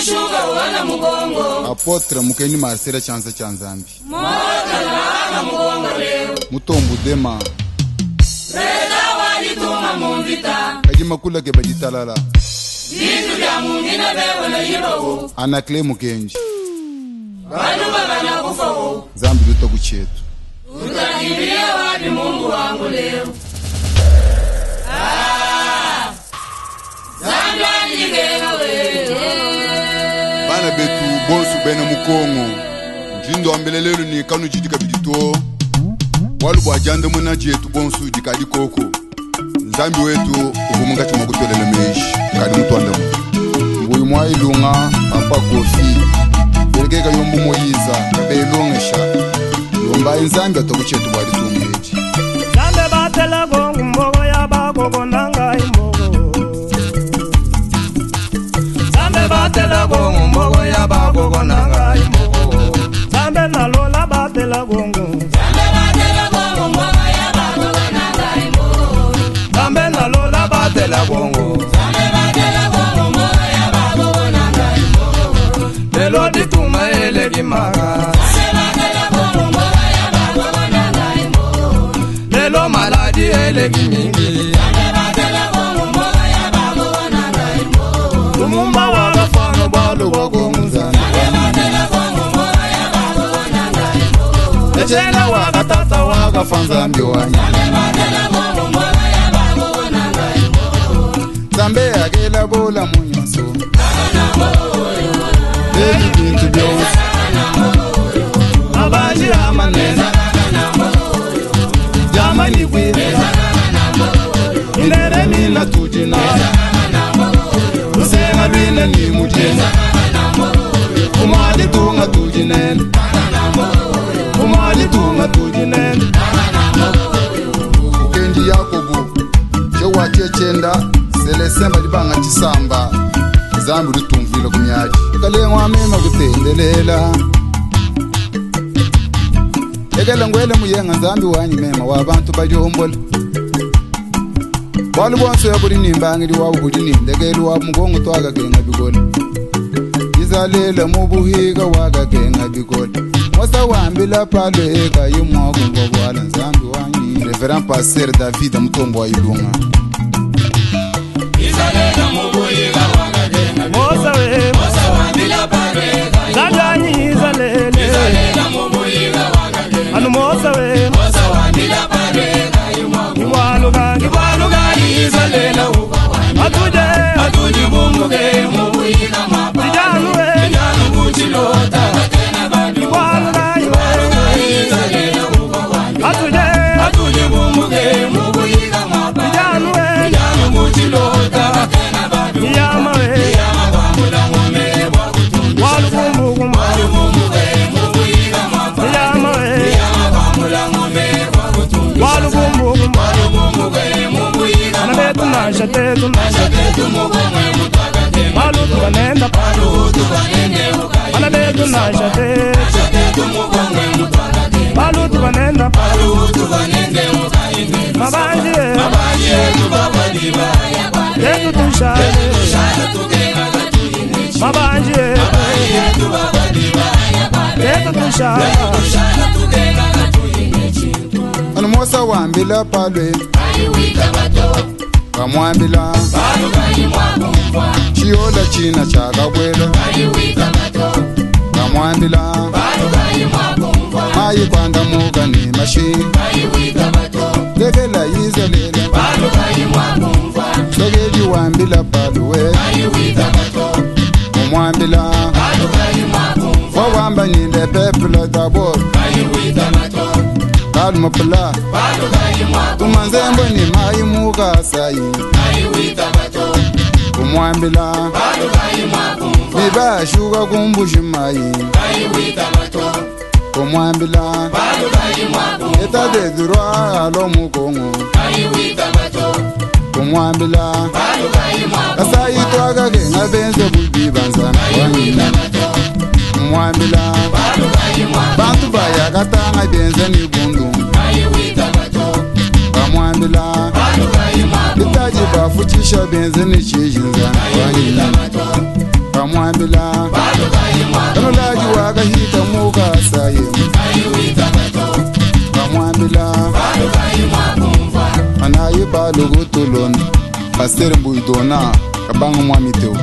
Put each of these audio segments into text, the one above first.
Shuka wana mugongo. Apotre Mukeni Marcel chanza cha Nzambi. Moja na mugongo leo. Mutombo Dema. Reza walituma mumvita. Kajima kula ke bajitalala. Bintu bya mungina bewe na yibawu. Anakle Mukenji. Banu baba na kufawu. Nzambi luta kuchetu. Utakimbilia wapi Mungu wangu leo? Ah! Zambi anjigenga wewe. Bana betu bonsu bena mukongo. Njindo ambelelelu ni kanu jidika bidito. Walu bwa janda muna jetu bonsu dikadi koko. Nzambi wetu uvumunga chuma kutolela meshi. Kadi mutwanda mu. Nguyu mwa ilunga papa Kofi. Belekeka yombu moyiza kabe ilungesha. Yomba inzambi atokuchetu bwa litungeji. Zambe batela gongo mbogo ya bagogo nanga imbogo. Zambe batela gongo mbogo ya bagogo nanga imbogo. Zambe nalola batela gongo. Zambe batela gongo mbogo ya bagogo nanga imbogo. Zambe nalola batela gongo. Zambe batela gongo mbogo ya bagogo nanga imbogo. Lelo dituma elegi mara. Zambe batela gongo mbogo ya bagogo nanga imbogo. Lelo maladi elegi mingi. Zambe batela gongo mbogo ya bagogo nanga imbogo. Lumumba wakafano bwalu bwagonza. Zambe batela gongo mbogo ya bagogo nanga imbogo. Echena wakatata wakafa Nzambi wanyi. Zambe batela gongo mbogo ya bagogo nanga imbogo. Zambe akela bola munyoso. Ebi bintu byonse. Abanji amanene. Jamani kwile. Inere mina tujina. Lusenga lwine ni mujina. Umali tunga tujinene. Umali tunga tujinene. Mukendi Yakobo. Chewa chechenda. Selesemba libanga chisamba. Zambi lutumvile kumyaji. Kalengwa mema kutendelela. Ekele ngwele muyenga Nzambi wanyi mema wa bantu bajombola. Balu bonso ya buri nimbangiri wa buri nindegelu wa mugongo twagagenga bigole. Izalele mu buhiga wagagenga bigole. Mosa wambila pale eka yimwa kumva bwala Nzambi wanyi. Reverend Pasteur David Mutombo wa Ilunga. Izalela mubuyiga wagagenga Mosa we. Mosa wambila pale Zambi izalele. Izalela mubuyiga wagagenga Anu Mosa we. Mosa wambila pale Ibwaluka. Ibwaluka izalela uko Atuje. Atujibunguke mubuyiga mwapa Tijanu we. Tijanu kuchilota tena badu Ibwaluka. Ibwaluka izalela uko Atuje. Atujibunguke mubuyiga mwapa Tijanu we. Tijanu kuchilota tena badu Iyama we. Iyama kwambula ngome bwakutumbisha Walukumbukumba. Walubumbuke mubuyiga mwapa Iyama we. Iyama kwambula ngome bwakutumbisha Walukumbukumba. Walubumbuke mubuyiga Ana betu nasha tetu nasha. Tetu mugomwe mutwakatenga Balu tukanenda. Balu tukanende Ana betu nasha tetu. Tetu mugomwe mutwakatenga Balu tukanenda. Balu tukanende ukainde Mabanji we. Mabanji yetu babadiba Tetu tushale. Tushale tukenga katuine Mabanji we. Mabanji yetu babadiba Tetu tushale. Tushale tukenga katuine chintu Anu Mosa wambila palwe. Ayiwita bato Kamwambila. Balu kayimwa kumva Chiola china chakabwela. Ayiwita bato Kamwambila. Balu kayimwa kumva Mayi kwandamuka ni mashi. Ayiwita bato Lekela yizelela. Balu kayimwa kumva Sogeli wambila palwe. Ayiwita bato Umwambila. Balu kayimwa kumva Wawamba ninde pepula d'abord. Ayiwita bato Kalmapula. Balu kayimwa Tumanzembo ni mayi muka sayi. Ayiwita bato Umwambila. Balu kayimwa kumva Bibashuka kumbushi mayi. Ayiwita bato Umwambila. Balu kayimwa kumva Etat de droit alo mukongo. Ayiwita bato Umwambila. Balu kayimwa Asayi twagake ngabenze bubibanza. Ayiwita bato Umwambila. Balu kayimwa Bantu bayakatanga benze ni bundu. Ayiwita bato Bamwambila. Balu kayimwa Bitaji bafuchisha benze ni chijinza. Ayiwita bato Kamwambila Kanulaji wakahita mukasaye Kamwambila Anayi balugutulon Pasteur Mbuidona Kabanga mwamiteo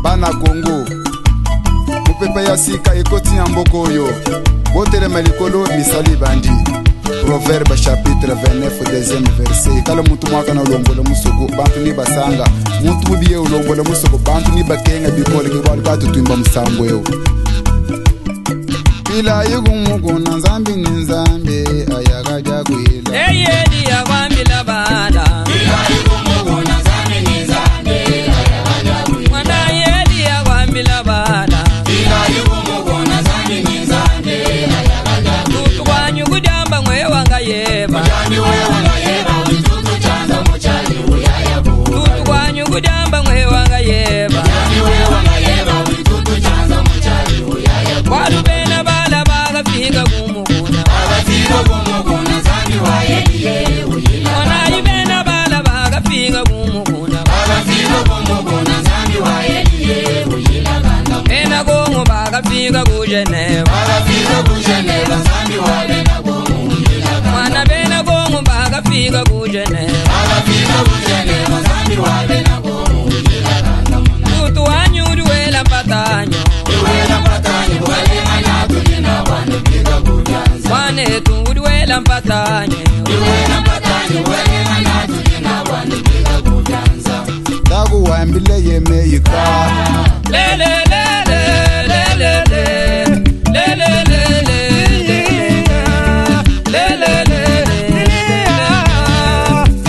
Bana Congo mopepe ya sika ekoti na mboka oyo botelema likolo misali bandi. Proverbe chapitre 29 deuxième verset. Kala muntu mwaka na ulongola musuku bantu ni basanga muntu mubiye ulongola musuku bantu ni bakenga bikole ke bali batutumba musambo yo. Ila yugumugu na nzambi ni nzambi ayakaja kuhila. Eyedi ya kwambila bana. Ila yugumugu na nzambi ni nzambi ayakaja kuhila. Mwana yedi ya kwambila bana. Ila yugumugu na nzambi ni nzambi ayakaja kuhila. Tutu kujamba mwe wanga yeba. Kujambi we wanga yeba ututu chanza muchali uyaya kuhila. Tutu kujamba mwe wanga yeba. Kujambi we wanga yeba ututu chanza muchali uyaya kuhila. Walubena bala bagafika kumukuna. Bagafika kumukuna nzambi wa yeye uyila. Mwana ibena bala bagafika kumukuna. Bagafika kumukuna nzambi wa yeye uyila kanda. Bena kongo bagafika ku Geneva. Bagafika ku Geneva nzambi wa bena kongo uyila kanda. Mwana bena kongo bagafika ku Geneva. Bagafika ku Geneva nzambi wa bena kongo uyila kanda. Tutu wanyu duwela patanyo. Duwela patanyo wale tulina wanu biga kujanza. Mwane tu duwela patanyo. Duwela patanyo wale tulina wanu biga kujanza. Taku wambile yeme yika. Le le le le le le le le le le le le le le.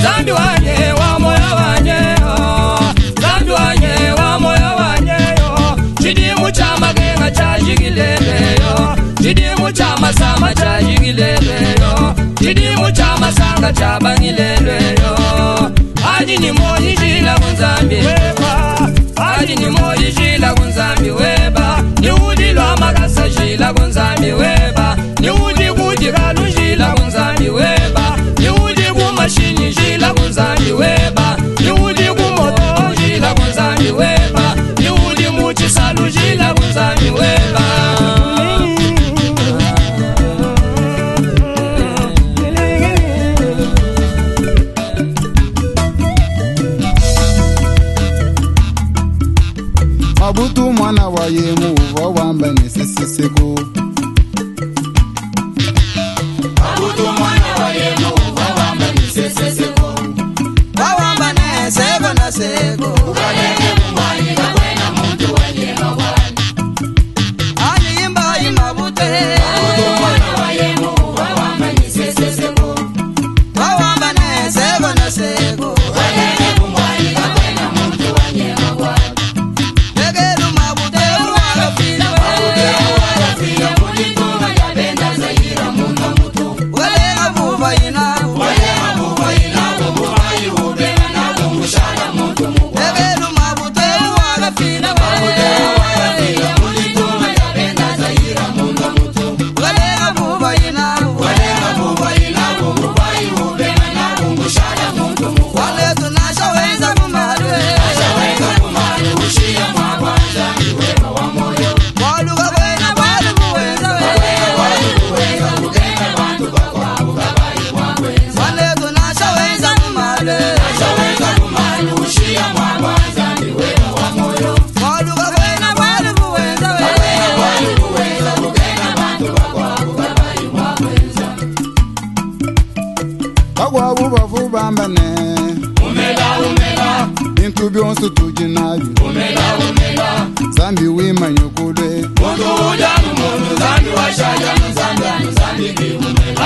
Zambi wanye wa moyo wanye oh. Zambi wanye wa moyo wanye oh. Chidimu cha magenga cha jigilele yo. Chidimu cha masama cha jigilele yo. Chidimu cha masanga cha bangilele yo. Aji ni moyi jila kunzambi weba. Aji ni moyi jila kunzambi weba. Ni udi lwa makasa jila kunzambi weba. Ni udi kujikalu jila kunzambi weba. Ni udi kumashini jila kunzambi weba. Ni udi kumoto jila kunzambi weba. Ni udi muchisalu jila kunzambi weba. Mabutu mwana wa yemu uva wamba neseseseko. Mabutu mwana wa yemu uva wamba neseseseko. Wawamba neseko na seko. Ukalenge mumwani kakwena muntu wenye mawani. Ani imba imabute. Mabutu mwana wa yemu uva wamba neseseseko. Wawamba neseko na seko. Ukalenge mumwani kakwena muntu wenye mawani. Legelu mabute uwagafile. Mabute uwagafile. bamba ne bintu byonso tudi nabyo Nzambi wimanye kulwe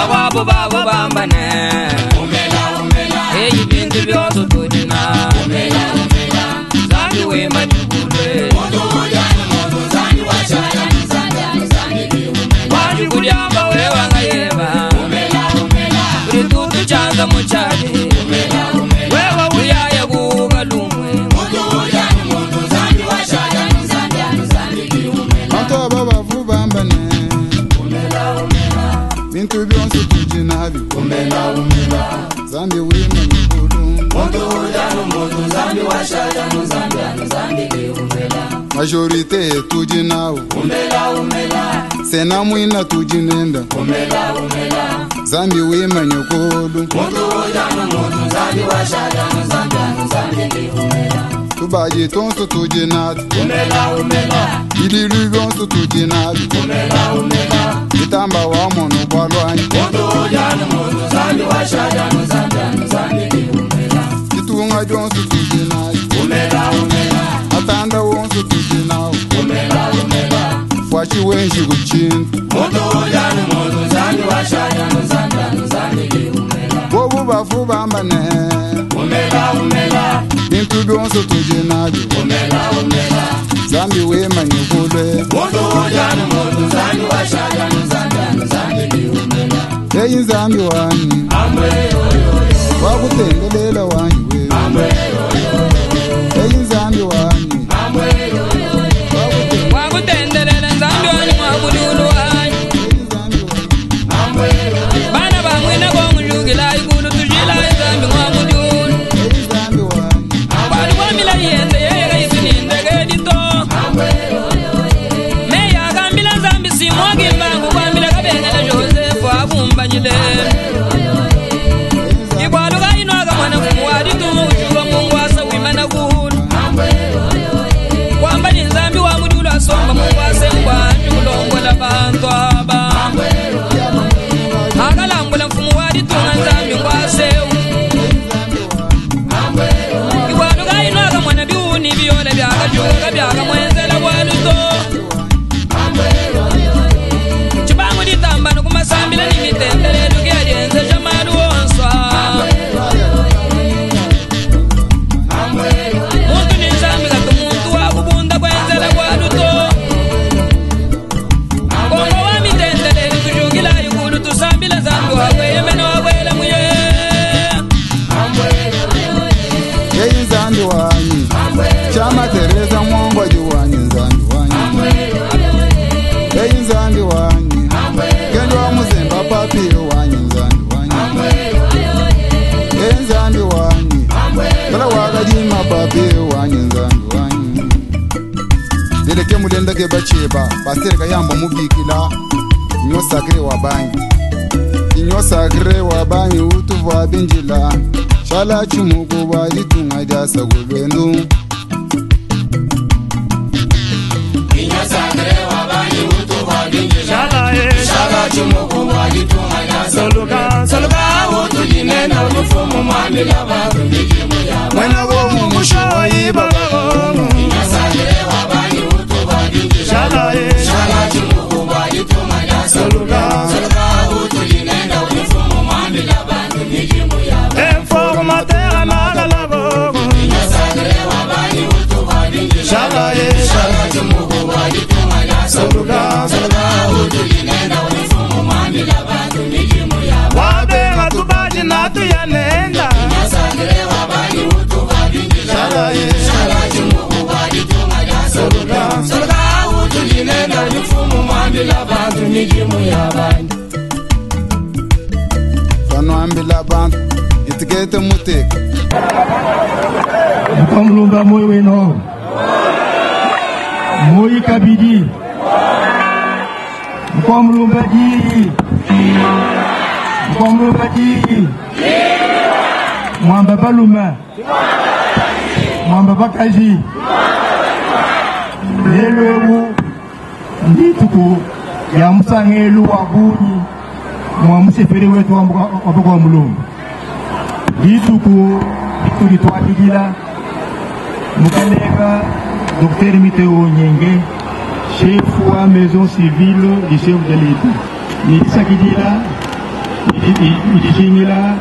Ababu babu bambane eyi bintu byonso tudina Nzambi wimanyukulwe Wanji kulyamba wewanga yeba Uli tutu chanza muchali Wewe uyaya kukalumwe Bantu aba bavu bambane bintu byonso tudi nabyo Nzambi wimanye kulu Majorité tudi nawo Sena mwina tudi nenda Nzambi wimanye kulu Tubaji tonso tudi natu Bililu byonso tudi nabyo Bitamba wa mono bwalwanyi Ditunga dyonso tudi nayo Atanda wonso tudi nawo Fwachi wenji kuchintu Bobu bafu bambane Bintu byonso tudi nabyo Nzambi wimanye kulwe Eyi Nzambi wanyi Wakutendelela wanyi wewe Eyi Nzambi wanyi Wakutendelela Nzambi wanyi mwakudulu wanyi Eyi Nzambi wanyi Bana bamwina kongujukila ikulu tujila Nzambi mwakudulu Eyi Nzambi wanyi Bali kwamila yenze yeyeka isinindeke dito Meya akambila Nzambi simwakimbangu kwambila kabengela Joseph akumbanyile Ibwaluka inwaka mwana mfumu waditumu kujuka Mungu asa wimana kuhulu Kwamba ni Nzambi wa mudulu asomba Mungu asengwa njukulongola bantu aba Akalambula mfumu waditunga Nzambi ngwaseu Ibwaluka inwaka mwana biuni biyole byakajuka byakamwenzela bwaluto Chibangu ditambano kumasambila ni mitendele lukelyenze jamalu wonswa Muntu ni Nzambi kati muntu wakubunda kwenzela bwaluto Kongo wa mitendele tujukila ikulu tusambila Nzambi wakweyemena wakwela muye Eyi Nzambi wanyi Chama Teresa mwongwaji wanyi Nzambi wanyi Eyi Nzambi wanyi Kendo wa muzemba papi wanyi Nzambi wanyi Eyi Nzambi wanyi Kala wakajima papi wanyi Nzambi wanyi Deleke mulenda ke bacheba Pasere kayamba mubikila Inyo sacré wa bangi Inyo sacré wa bangi utuvwa binjila Shala chimuku wa ditunga jasa kulwendu Shala e shala Soluka soluka Mwena womu mushoyi baba Shala e soluka Informateur magalabo Shala e shala Soluka Wabenga tubaji na tuyanenda Shala e soluka Fanwambila bantu Itikete muteka Mukamulumba moyo weno moyi kabidi Mukamulumba di Mukamulumba di Mwamba baluma Mwamba bakaji Lelo ewu ndituku ya musangelu wa bunyi mwa musefere wetu wa Mulumba. Dituku ditudi tuakidila Mukalenga Docteur Mitterrand Nyenge, chef wa maison civile du chef de l'État, ne disakidila ne dijingila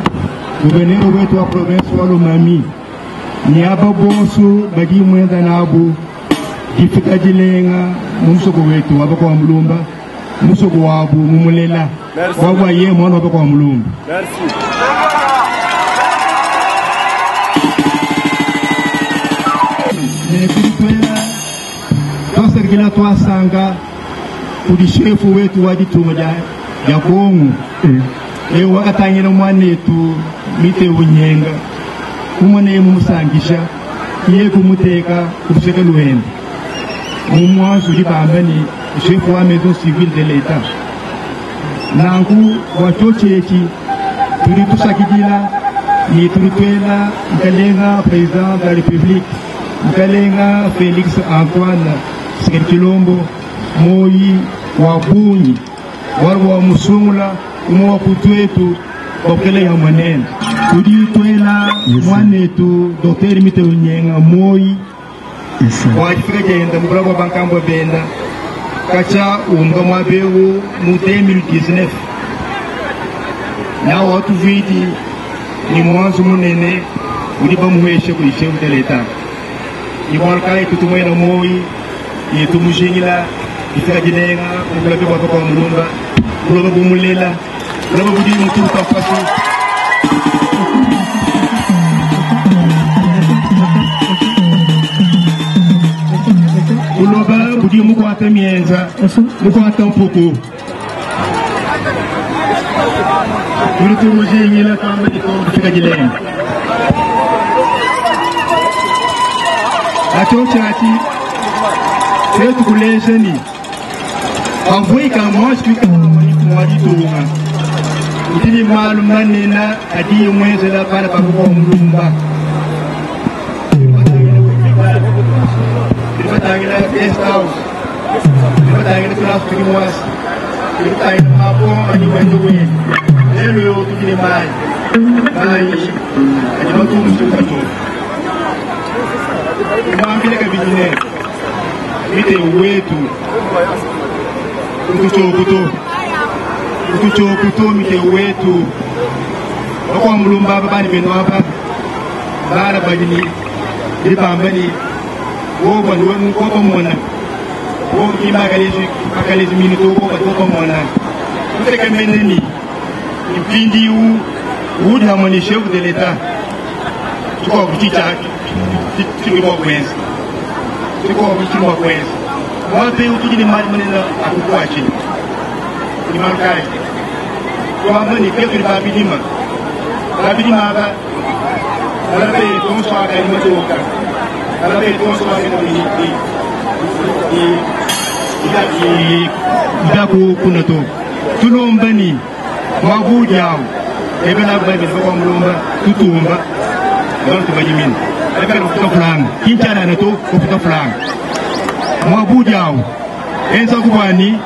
gouverneur wetu wa province wa Lomami ne aba bonso badi muenza nabu difika dilenga mu musoko wetu wa bakwa Mulumba, musoko wabu mumulela wabwa ye mwana wa bakwa Mulumba. Nekutwela twaserikila twasanga kudi shefu wetu wa ditunga dia Kongo leo wakatangila mwanetu Mitterrand Nyenga kumone mumusangisha iye kumuteka kuluseke luende mumwanzu libamba ni chef wa maison civile de l'État nanku wachochechi tuli tusakidila ni tulitwela Mukalenga président de la République Mukalenga Félix Antoine Tshisekedi Tshilombo moyi wa bunyi wali wa musungula umwe wa kutwetu wakele ya mwanene tulitwela mwanetu Docteur Mitterrand Nyenga moyi wajifika jenda mukula bwa bankambo benda kacha umga mwabewu mu 2019 na watu vidi ni mwanzo munene udi bamuheshe ku chef de l'État ni mwalka itutumwena moyi itumujingila ifika jilenga mukula bwa kwa mulumba kuloba bumulela kuloba budi mutuka faso kuloba budi mukwata mienza mukwata mpuku tuli tumujingila kamba difika jilenga acho chachi tetu kulesheni avuika moshi mwaditunga ndini malu manena adi mwezela pala pakuko mulumba Tangila guest house tangila class mwasi tangila mapo ani wenduwe lelo yo tukile mai mai adi batumsuka to mwambile kabidine mite wetu kutuchokuto mite wetu bakwa mulumba bani beno aba bala badini libambani woba woba mona wo kimakalezi makalezi minito woba woba mona tutekemeneni mpindi u udi hamoni chef de l'État tuko kuchicha tuko kwenza tuko kuchicha kwenza wape utujini mali manena akukwachi ni malkai kwa mani ketu ni babidima babidima aba alabe tonso aka ni matoka alabe tonso aka ni ni ni ku kunato tulombani mwabujawo ebela babi kwa mulomba tutumba abantu bajimina aleka kufuta fulanga kinchana na to kufuta fulanga mwabujawo enza kubwani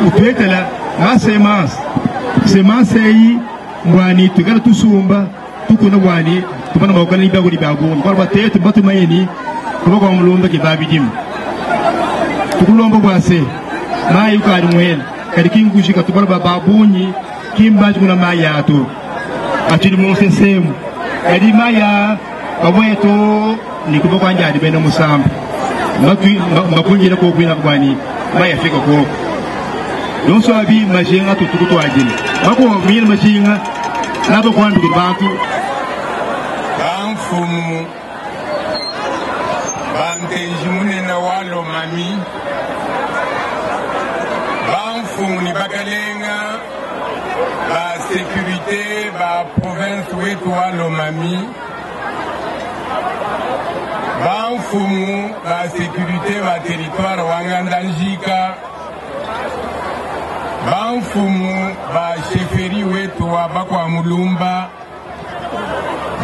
utwetela na semence semence eyi mbwani twikala tusumba tukuna bwani tubana bakala ibyago libyago kwa batetu batumayeni kuba kwa mulomba kibabidimu tukulomba bwase mayi ukali muhela kali kingushika tubala bababunyi kimbaji kuna mayi ato achili musesemu kali maya babweto nikuba kwanja ali bena musamba makunjira kokwina kwani mayi afika koko yonso abi mashinga tutukutwajile bakomile mashinga nabakwambikile bantu bamfumu bantenji munene wa Lomami bamfumu ni bakalenga ba sécurité ba province wetu wa Lomami bamfumu ba sécurité ba territoire wa Ngandajika bamfumu ba chefferie wetu wa bakwa Mulumba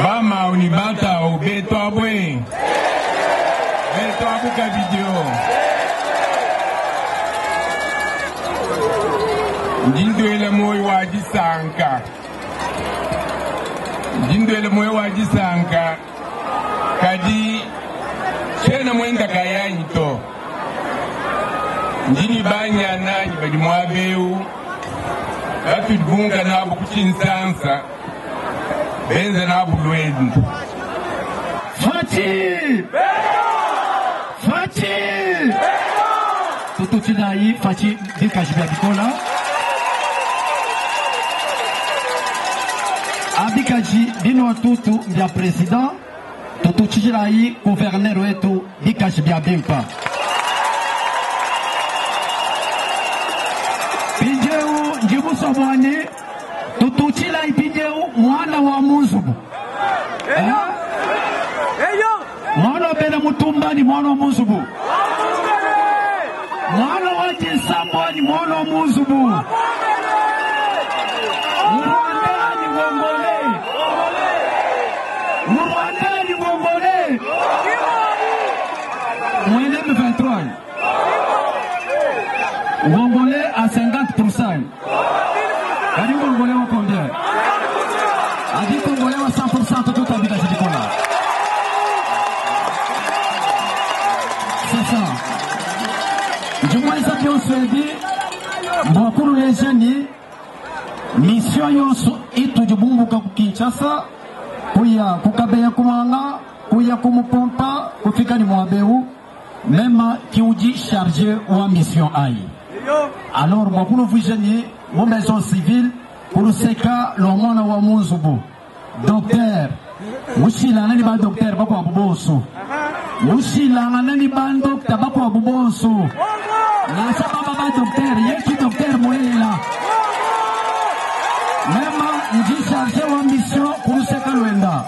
bamauni batao betwabwe betwabuka video ndindwela moyo wa disanka Ndi ndwele moyo wa disanka kadi tshiena muenda kayanyi to. Ndi ne banyananyi badi muaba eu batudi bunga nabu ku Tshinsansa benza nabu lwendu. Fatshi! Fatshi! Tututshilayi Fatshi bikaji bia bikola. Abikaji bino tutu bia president tututshilayi gouverneur wetu bikaji bia bimpa. Pinjeu njibusobwani tututshilayi pinjeu mwana wa munzubu. Eh? Mwana wa bena mutumba ni mwana wa munzubu. Mwana wa Chisambwa ni mwana wa munzubu. Murwanda ni Ngongole. Murwanda ni Ngongole. Mwene M23. Ngongole à 50%. Kadi Ngongole wa combien? Adi Congolais wa 100% tout abika chidikola. C'est ça. Njumweza byonso ebi mbwakulu lejeni mission yonso itujibumbuka ku Kinshasa kuya kukabeya kumanga kuya kumupompa kufika ni mwabeu mema kiuji chargé wa mission ayi. Alors mbwakulu vujeni mu maison civile kuluseka lomwana wa munzubu docteur mushilanga ni ba docteur bakwabu bonso mushilanga ni ba docteur bakwabu bonso nasa baba ba docteur yeki docteur mulela mema nji chargé wa mission kuluseka lwenda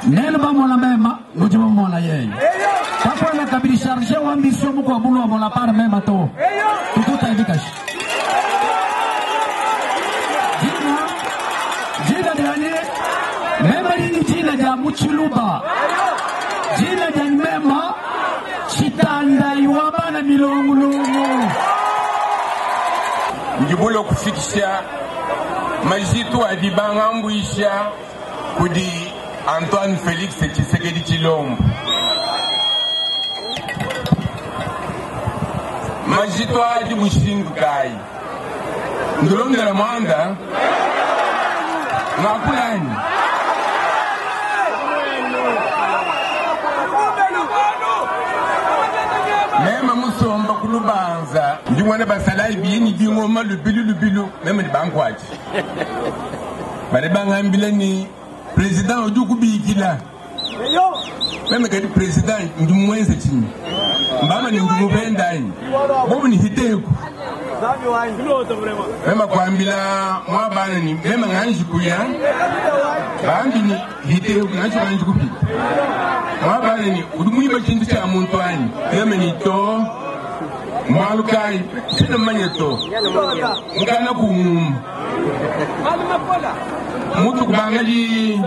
neno bamona mema nuji bamona yeye kakwena kabili chargé wa mission mukwabu lwa par mema to tututa ibikashi jina jani mema lini jina ja muchiluba jina ja mema chitanda iwabana milongulongo Njibula kufikisha majitu adi bangambwisha kudi Antoine Félix Tshisekedi Tshilombo. Majitu adi mushindu kai ndulondela mwanda ngakulani meme musomba kulubanza ndi mwana basalayi biyini bingoma lubilu lubilu meme ni bankwaci bali bangambila ni president udi kubikila meme kadi president ndi mwenze chini mbama ni ndi mupendanyi bobu ni hiteku meme kwambila mwabana ni meme nganji kuya bambi ni hiteku nganji nganji kupita mwabana ni udi muyiba chintu cha muntu anyi meme ni to mwalukai china manye to mukana kunguma mutu kubangali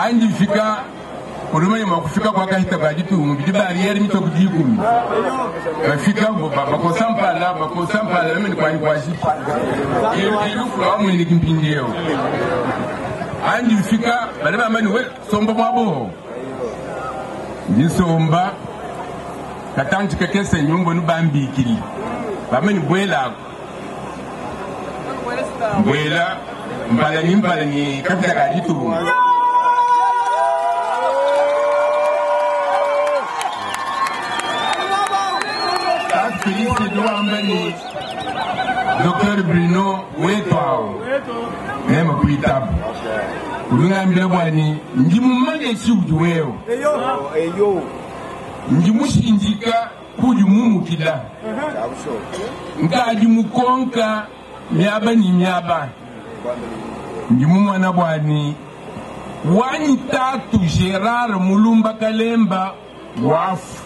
andi fika ulumanye mwakufika kwa kahita kwa ditungu bidi barriere mito kudikumi bafika bakosa mpala bakosa mpala meme ni kwani kwashi ilu kwa mwene kimpindeo andi fika bale bamani we somba mwabo ndisomba katanti kakese nyumba nubambikili bamani bwela bwela mpala ni mpala ni kapita ka ditungu Félix Douamba ni Docteur Bruno wetu awo meme kuitabu ulungambila bwani ndi mumanye chiuji wewe ndi mushinjika kudi mumukila nkadi mukonka miaba ni miaba ndi mumwana bwani wanyi tatu Gerard Mulumba Kalemba wafu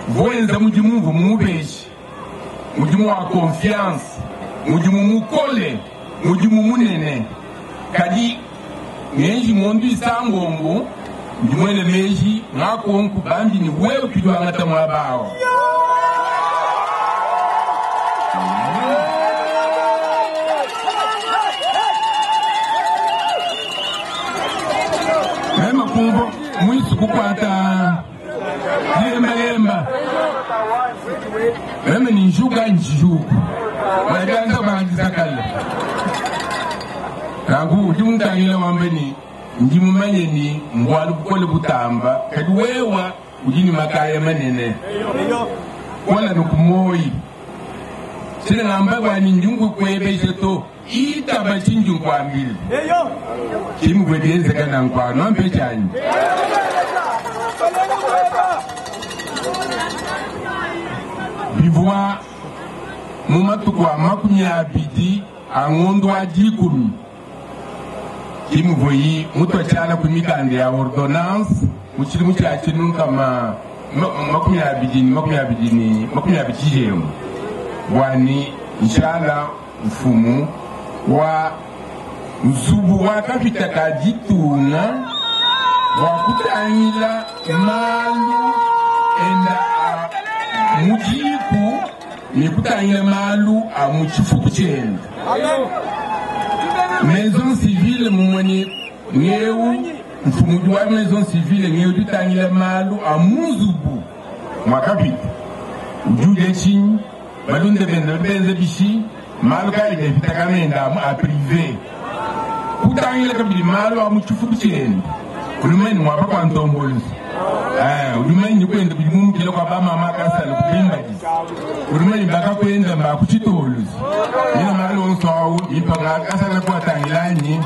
voenza mudimu mvu mumubeshi mudimu wa confiance mudimu mukole mudimu munene kadi ngenji ngondu isangombo ndi mwene meji ngakonku bambi ni wewe kidwangata mwabawo Kukwata dilembalemba meme ni njuka njijuku mwajanza bandisakale nanku udi muntangila wambe ni ndi mumanye ni mbwalu bukole butamba kadi wewa udi ni makaya manene wala nikumoyi sina ngamba bwani njungu kwebeshe to itaba chinju nkwambile chimugwedyenzeka nankwano ampe chanyi bivwa mu matuku a 20 a ngondo a 10 kimuvoyi mutwachala ku mikanda ya ordonnance muchilimu cha chinu kama 20 22 bwani nshala mfumu wa nzubu wakapita kajituna wakutangila malu enda a mujiku nikutangila malu a muchifuku chenda maison civile mumweni ngeu mfumu wa maison civile ngeu tutangila malu a munzubu mwakapita ujude chinyi balunde benze benze bishi malu kali gafita kamenda a privé kutangila kabili malu a muchifuku chenda ulumeni mwapa kwa ntombolusi ulumeni kwenda kulimumukile kwa bamama akasala kubimbadisi ulumeni bakakwenda mbakuchitolusi ina malu onso awu ipanga akasala kuatangilanyi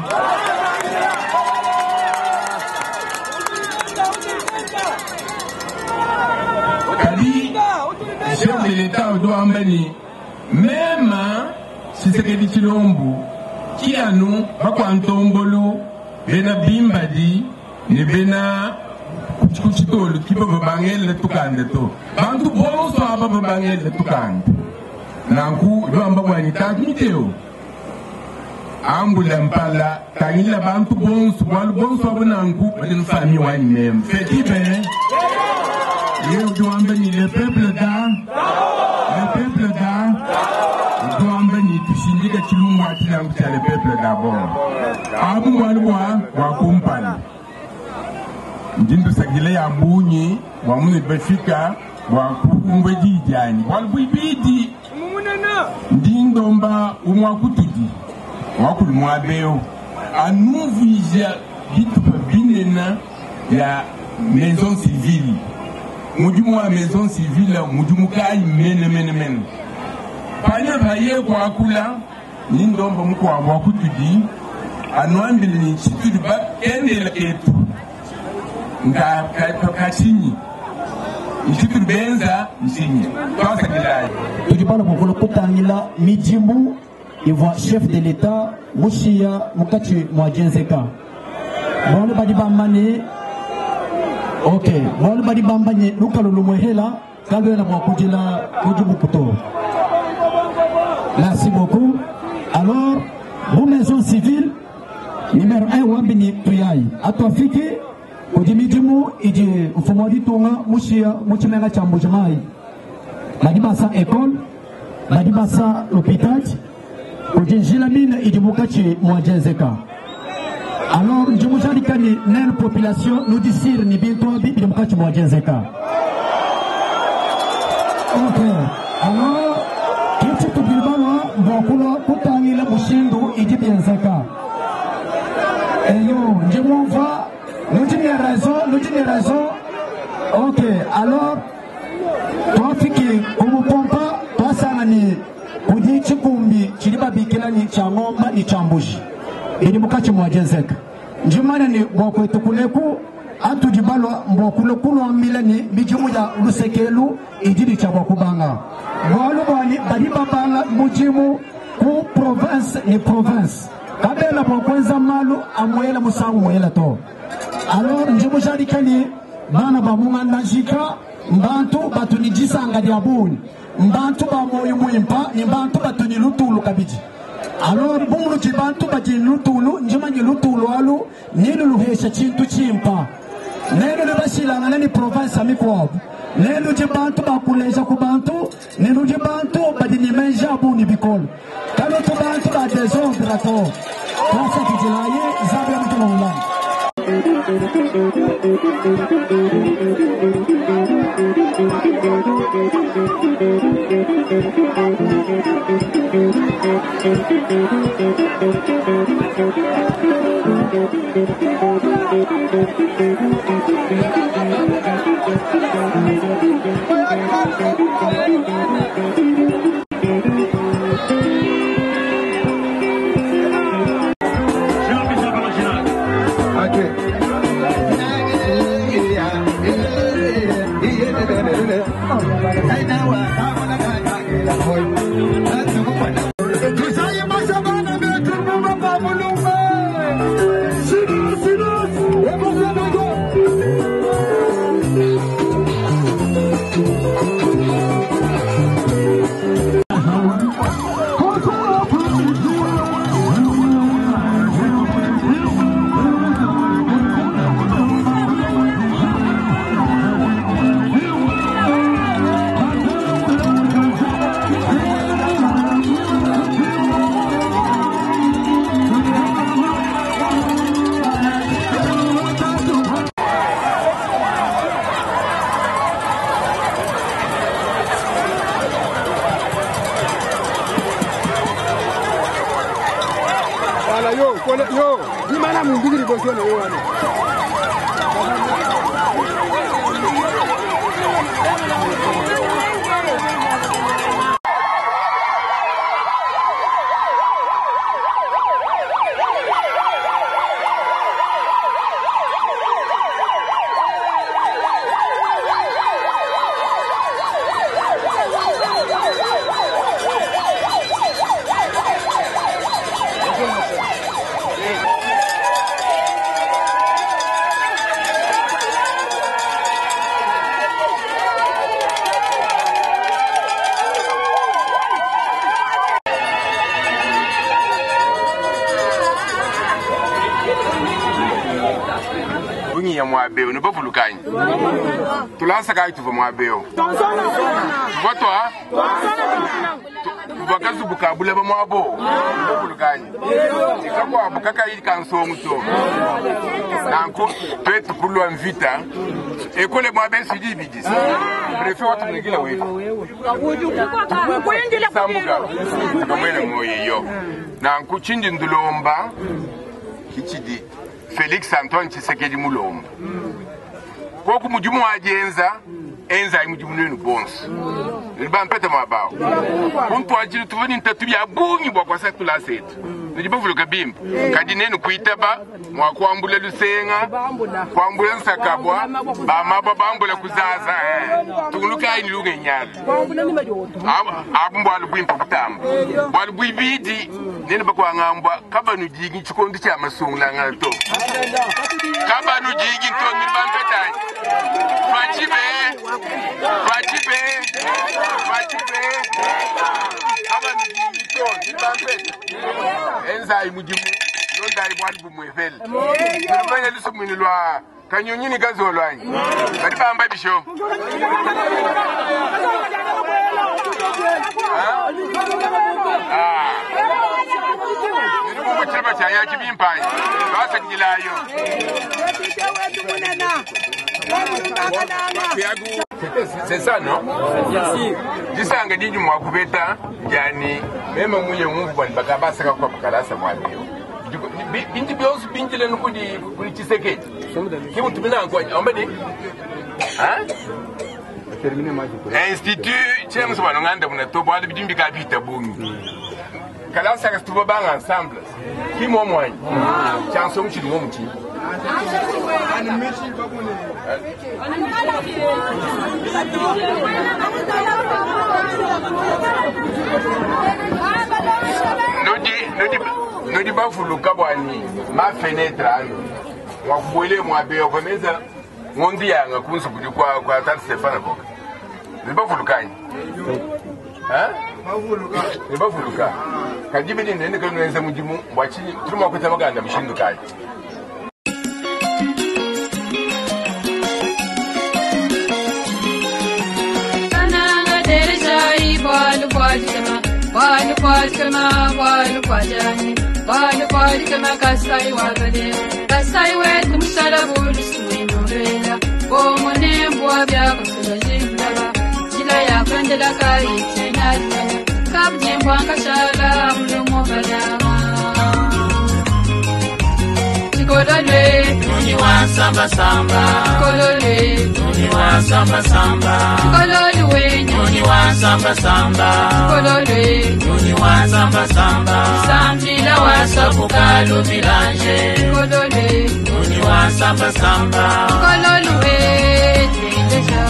kadi chef de l'état odoamba ni mema Tshisekedi Tshilombo kianu bakwantombolu bena bimbadi ne bena kuchitolu kiba bangele tukande to bantu bonso aba bangele tukande nanku lwamba bwani tamiteo ambula mpala tangila bantu bonso bwalu bonso abo nanku bali mfami wani meme fetibe ye ujwamba ni le peuple da le peuple da ujwamba ni tushindika chilungu atilangu cha le peuple d'abord abu mwalu bwa wakumpala ndindusakile ya bunyi bwa mune bafika bwa kukumba jijani bwalu bwibidi ndindomba umwa kutudi wakulu mwabeo anuvija bitupa binena ya maison civile mudimu wa maison civile mudimu kayi mene mene mene panya paye kwakula nindomba mukwabo wakutudi anuambile ni chitudi bakendela ketu nga kachinyi nchitudi benza nchinyi twasakilayi tudi bana bokolo kutangila midimu ivua chef de l'état mushiya mukatshi mua dienzeka bualu badi bamba ne ok bualu badi bamba ne lukalu lumuhela kaluena bua kudila kudibuku to. Merci beaucoup. Alors bu maison civile numéro 1 wambini tuyayi atuafiki kudi midimu idi mfumu wa ditunga mushiya mutshimenga tshia Mbuji-Mayi badi basa école badi basa l'hôpital kudi njila mine idi mukatshi mua dienzeka. Alors ndi mujadika ni nene population nudisire ni bintu abi bidi mukatshi mua dienzeka. Ok alors kiti tubili balwa mbua kutangila mushindu idi bienzeka. Eyo ndi mumva nudi ni raison nudi ni raison. Ok alors twafiki kumupompa twasanga ni kudi chikumbi chili babikila ni cha ng'omba ni cha mbuji ili mukatshi mwa dienzeka. Ndimana ni bwakwetu kuleku atudi balwa mbwakule kulwambila ni midimu ya lusekelu idili cha bwakubanga bwalu bwani badi babanga mudimu ku province ni province kabela bwakwenza malu amwela musangu mwela to. Alors ndi mujadika ni bana ba munganda njika mbantu batu ni disanga dia buni mbantu ba moyo muimpa ni mbantu batu ni lutulu kabidi. Alors bumulu ti bantu badi lutulu njima ni lutulu alu nilu luhesha chintu chimpa nelu libashilangana ni province amikwabu nelu di bantu bakuleja ku bantu nelu di bantu badi ni menja buni bikolo kalo tu bantu ba désordre to twasa kijilaye zabya mutulongulana. Bungi ya mwabeo ni bavulukanyi tulasakayi tuva mwabeo tuva twa tuva kazubu kabulaba mwabo bavulukanyi tikakwabo kakayi kansongo to nanku twetu kulwa mvita ekole mwabe sidi bidisi prefe watumunigila wetu sambuka tukamwene moyeyo nanku chindi ndulomba kichidi Felix Antoine Tshisekedi Mulomba koku mudimu wajenza enza ayi mudimu nenu bonso nudi bampete mwabawo kuntwajile tuve ni ntatu bya bungi bwa kwasa tulasa etu nudi bavuluka bimba kadi nenu kuitaba mwakwambula lusenga kwambula nsakabwa bamabwa bambula kuzaza tungulukayi ni lungenyala abu mbwalu bwimpa butamba bwalu bwibidi nene bakwangambwa kabanu jigi chikondi cha masungulangala to kabanu jigi to nudi bampetayi twachibe twachibe twachibe kabanu jigi to nudi bampeta enzayi mudimu londayi bwali bumwefele nulumanya lusumwini lwa kanyonyi kazolwanyi badi bamba bisho nilikukuchilaba chaya chibimpanyi lwasakilayo. C'est ça, non? Disanga didi mwakubeta yani meme munye mumvu bwani bakabasaka kwa bakalasa mwabio binti byonse binjile nukudi kuli Tshisekedi kimutumina nkwa ambadi institut James banonganda muna to bwali bidimbi ka bita bungi kalasa ka tuba banga ensemble ki mo mwanyi chanson chidi mo muchi nodi bafuluka bwani ma fenêtre anu wakubwele mwabe okomeza ngondi yanga kunsu kudi kwa kwa tata Stefano koka nibafulukanyi nibafuluka kadibidi nende kanwenza mudimu bwachi tuluma kwita maganda mishindu kayi. Balu kwajkama, balu kwajani. Bwana Kasai wabale Kasai wetu musalabu lusimwinobela Bomunembwa byakusula jimlaba Jila yakwendela kaitenalala Kabjimbwa nkashala mulumo balama Chikolole Nuni wa samba samba Chikolole Nuni wa samba samba Chikolole we Nuni wa samba samba Chikolole Nuni wa samba samba Sambila wa sabuka lubilanje Chikolole Nuni wa samba samba Chikolole we Tindesha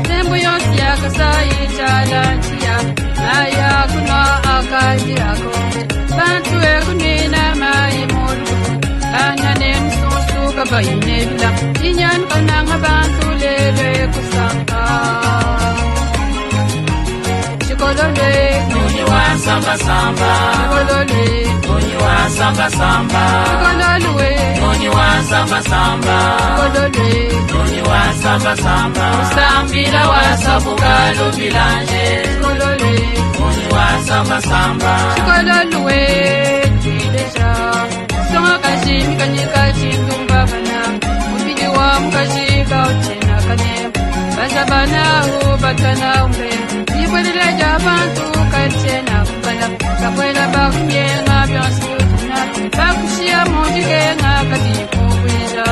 Nembu yonsi ya Kasai chalantia Naya kunwa akajirako Bantu ekunina mai mulu Anane msusu kabayinebila Inyan kananga bantu lelwe kusanga Chikolole Nuni wa samba samba Chikolole Nuni wa samba samba Chikolole we Nuni wa samba samba Chikolole Nuni wa samba samba Sambila wa sabuka lubilanje Chikolole Nuni wa samba samba Chikolole we Chileja Songa kashi mikanyika chindumba bana Mubili wa mukashi kauchena kane Basabana ubatana umbe Ibwelele jabantu kachena kubala Kakwela bakunyenga byonsi utuna Bakushia mundikenga katikukwija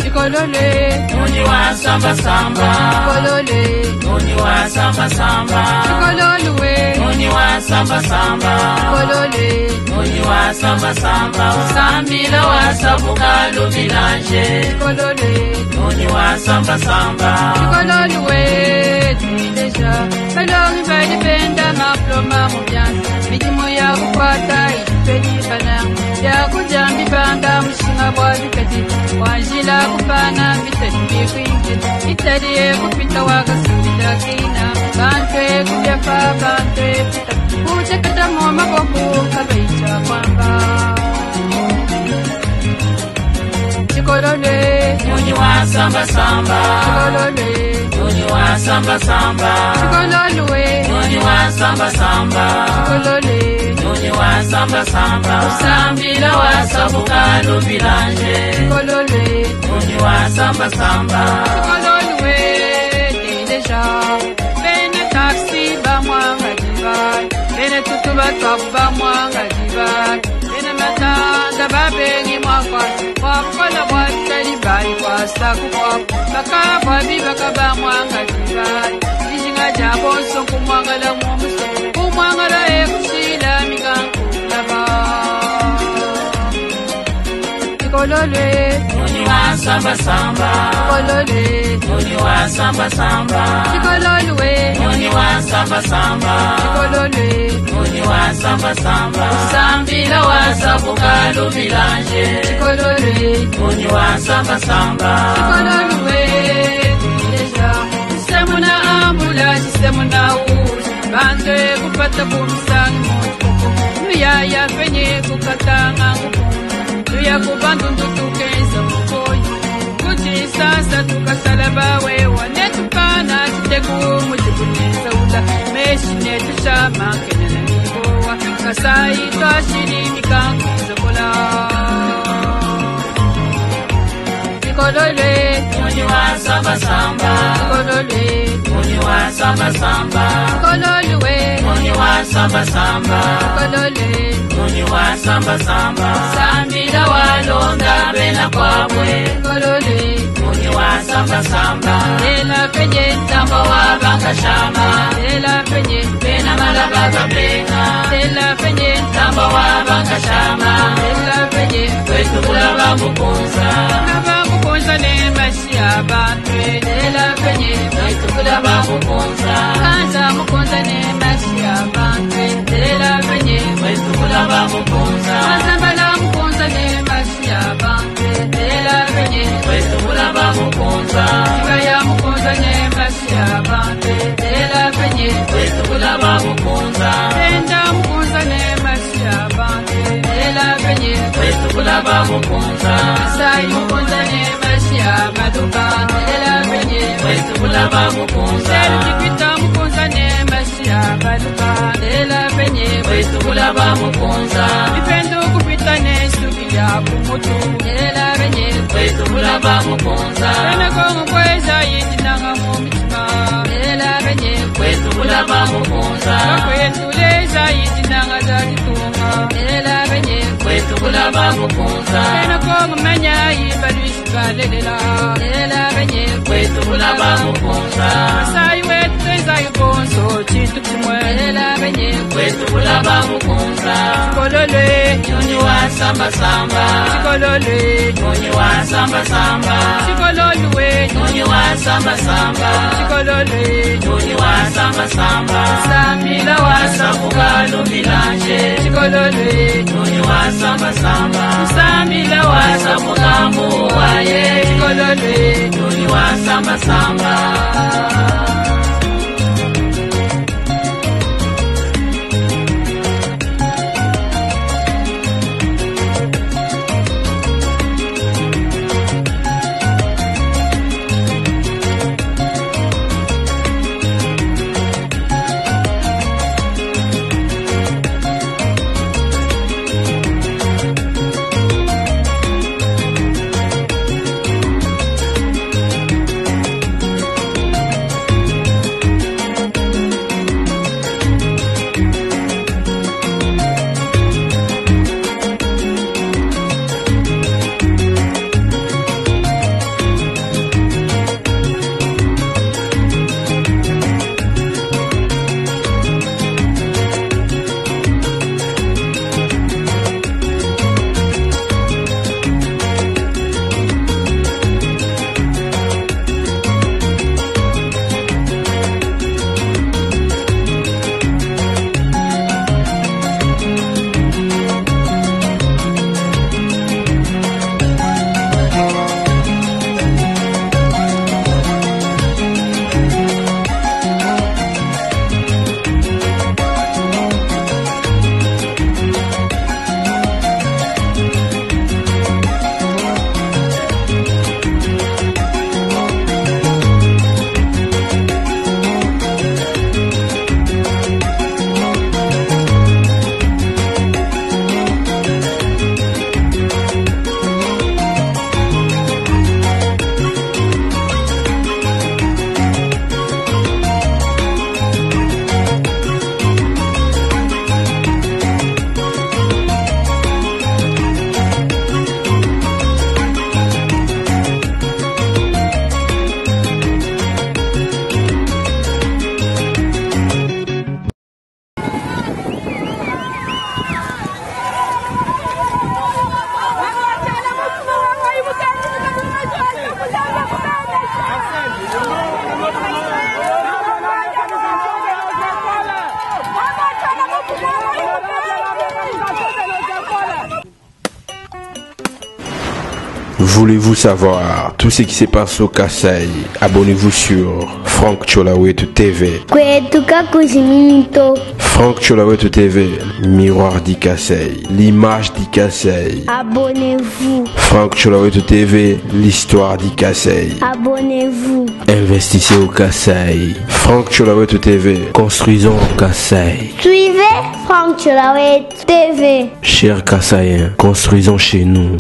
Chikolole Nuni wa samba samba Chikolole Nuni wa samba samba Chikolole we Nuni wa samba samba Chikolole Nuni wa samba samba Sambila wa sabuka lubilanje Chikolole Nuni wa samba samba Chikolole we Tileja Balongi balipenda maploma mubyansi Midimu ya kukwata ijipelibana Byakujambi banda mushinga bwa bikati Wanjila kupana bitali bikwingi Italiye kupita wakasubita kina Bantwe kubyafa bantwe pita Kucheketa mu maboko kabaija kwamba Chikolole Nuni wa samba samba Chikolole Nuni wa samba samba Chikolole we Nuni wa samba samba Chikolole Nuni wa samba samba Sambila wa sabuka lubilanje Chikolole Nuni wa samba samba Chikolole we Tileja Bene taxi ba mwanga diva Bene tutuba twabu mwanga diva Bene matanda babengi mwakwa Wakola bwatali bali kwasaku kwaku Bakabwa bibaka ba mwanga diva Ijinga jabonso kumwangala mumuso Kumwangala ekushila mikankulaba Chikolole Nuni wa samba samba Chikolole Nuni wa samba samba Chikolole we Nuni wa samba samba Chikolole Nuni wa samba samba Sambila wa sabuka lubilanje Chikolole Nuni wa samba samba Chikolole we Tileja Chisemuna ambula chisemuna uji Bantu kupata kumisangi mutukuku Nuyaya penye kukatanga nguku Tuya kubantu tukenza mukoyi Kuti sasa tukasala wewa Netukana chiteku muchikuneza ula Meshi netushama kenene nibowa Kasai twashiri mikankuzokola Chikolole Nuni wa samba samba Chikolole Nuni wa samba samba Chikolole we Nuni wa samba samba Chikolole Nuni wa samba samba Sambila wa londa bena kwabwe Chikolole Nuni wa samba samba Ela penye Tamba wa bakashama Ela penye Bena malaba babenga Ela penye Tamba wa bakashama Ela penye Kwetu kulaba mukunza Naba mukunza ne mashia bantwe Ela penye Kwetu kulaba mukunza Kanza mukunza ne mashia bantwe Ela penye Kwetu kulaba mukunza Mazambala mukunza ne mashia bantwe Ela penye Kwetu kulaba mukunza Ibaya mukunza ne mashia bantwe Ela penye Kwetu kulaba mukunza Enda mukunza ne mashia bantwe Ela penye Kwetu kulaba mukunza Sai mukunza ne mashia maduka Ela penye Kwetu kulaba mukunza Seru kipita mukunza ne mashia maduka Ela benye kwetu kulaba mukunza Ipendo kupita nesuki ya kumutu Ela benye kwetu kulaba mukunza Bena kongo kweza yitinanga mu mitima Ela benye kwetu kulaba mukunza Kwetu leza yitinanga za ditunga Ela benye kwetu kulaba mukunza Bena kongo menya yibalwisi balelela Ela benye kwetu kulaba mukunza Masai wetu tweza ibonso chintu chimwe Ela benye kwetu kulaba mukunza Chikolole nyonyi wa samba samba Chikolole nyonyi wa samba samba Chikololwe nyonyi wa samba samba Chikolole nyonyi wa samba samba Samila wa sabuka lumilanje Chikolole nyonyi wa samba samba Samila wa sabuka muwaye Chikolole nyonyi wa samba samba. Voulez-vous savoir tout ce qui se passe au Kasaï? Abonnez-vous sur Franck Tsholawetu TV. Kwetu kakuziminto. Franck Tsholawetu TV, miroir du Kasaï, l'image du Kasaï. Abonnez-vous. Franck Tsholawetu TV, l'histoire du Kasaï. Abonnez-vous. Investissez au Kasaï. Franck Tsholawetu TV, construisons au Kasaï. Suivez Franck Tsholawetu TV. Chers Kasaïens, construisons chez nous.